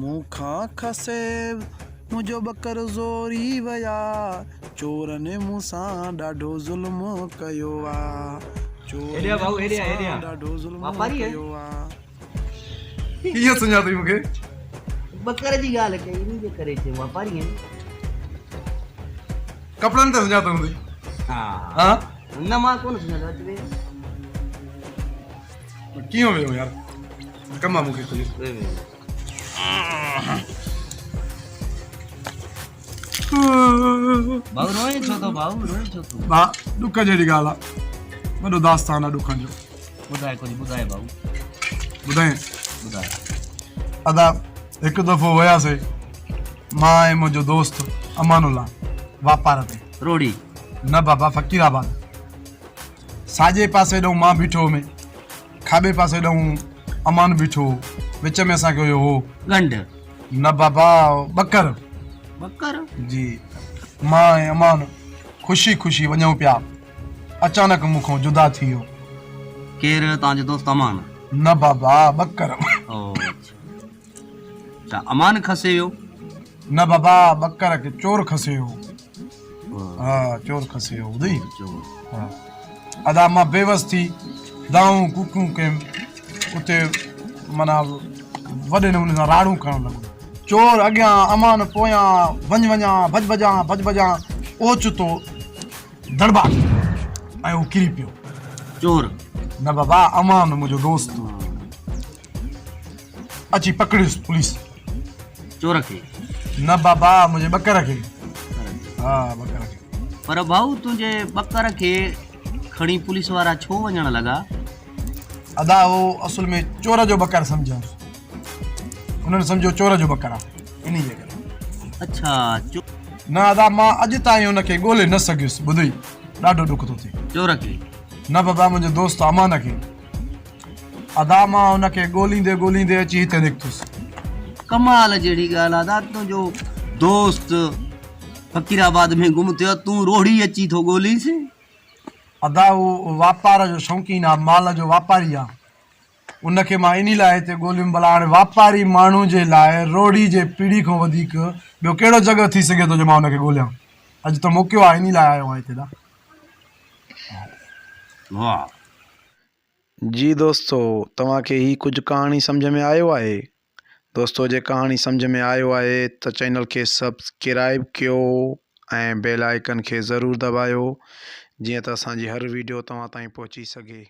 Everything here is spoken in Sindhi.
مون کان کسي منهنجو ٻڪر زوري ويا چورن مون سان ڏاڍو ظلم ڪيو آ چورن مون سان ڏاڍو ظلم ڪيو آ. ڪيئن سڃاتئي مون کي؟ ٻڪر جي ڳالهه ڪئي انهي جي ڪري چيو واپاري آهين. ڪپڙن تي سڃاتو هوندئي. ها ها نه مان ڪونه سڃاتو اچ ويهه. ڪيئن ويهون يار ڪم آ مون کي ڪجهه. ويهه ويهه. ڀائو روئين ڇو ٿو ڀائو روئين ڇو ٿو. ڀا ڏک جهڙي ڳالهه آ وڏو داستان آ ڏکن جو. ٻڌاء ڪجهه ٻڌاء ڀائو. ٻڌائين. ٻڌاء. ادا هڪ دفعو وياسي مان ۽ منهنجو دوست امان الله واپار تي. روهڙي. نه بابا فقير آباد. ساڄي پاسي ڏئون مان بيٺو هوم کاٻي پاسي ڏئون امان بيٺو هو وچ ۾ اسان کي هيو هو. ڳنڍ. نه بابا ٻڪر. ٻڪر. جي مان ۽ امان خوشي خوشي وڃون پيا. اچانڪ مون کان جدا ٿي ويو. ڪير توهان جو دوست امان؟ نه بابا ٻڪر. او اڇا ته امان کسي ويو؟ نه بابا ٻڪر کي چور کسي ويو. ها چور کسي ويو ٻڌئي. چور. ها ادا مان بيوس ٿي دانهون ڪوڪون ڪيم اتي معنيٰ وڏي نموني سان راڙون ڪرڻ لڳو. چور اڳيان امان پويان وڃ وڃان ڀڄ ڀڄان ڀڄ ڀڄان اوچتو دڙٻا ۽ هو ڪري پيو. چور. نه بابا امان منهنجو دوست. اچي پڪڙيس پوليس. چور کي. نه بابا منهنجي ٻڪر کي. ها ٻڪر کي. پر ڀائو تنهنجي ٻڪر کي کڻي پوليس وارا ڇو وڃڻ لڳا؟ ادا هو اصل ۾ چور جو ٻڪر سمجهيائونس. انهن سمجهيو چور جو ٻڪر آ انهي جي ڪري. اڇا چور. نه ادا مان اڄ تائين ان کي ڳولي نه سگهيس ٻڌئي ڏاڍو ڏک ٿو ٿئي. چور کي. نه بابا منهنجي دوست امان کي. ادا مان ان کي ڳوليندي ڳوليندي اچي هتي نڪتس. ڪمال جهڙي ڳالهه آ ادا تنهنجو دوست فقير آباد ۾ گم ٿيو آ تون روهڙي اچي ٿو ڳولينس. ادا هو واپار جو شوقين آ مال جو واپاري آ. ان کي مان انهي لاء هتي ڳوليم ڀلا هاڻي واپاري ماڻهو جي لاء روهڙي جي پيڙهي کان وڌيڪ ٻيو ڪهڙو جڳهه ٿي سگهي ٿو جو مان ان کي ڳوليان. اڄ ته موقعو آهي انهي لاء آيو آهيان هتي ڏانهن. واهه. جي دوستو توهان کي هي ڪجهه ڪهاڻي سمجهه ۾ آيو آهي دوستو جي ڪهاڻي سمجهه ۾ آيو آهي ته چينل کي سبسڪرائب ڪيو ۽ بيل آئيڪن کي ضرور دٻايو جيئن ته اسان جي هر ويڊيو توهان تائين پهچي سگهي.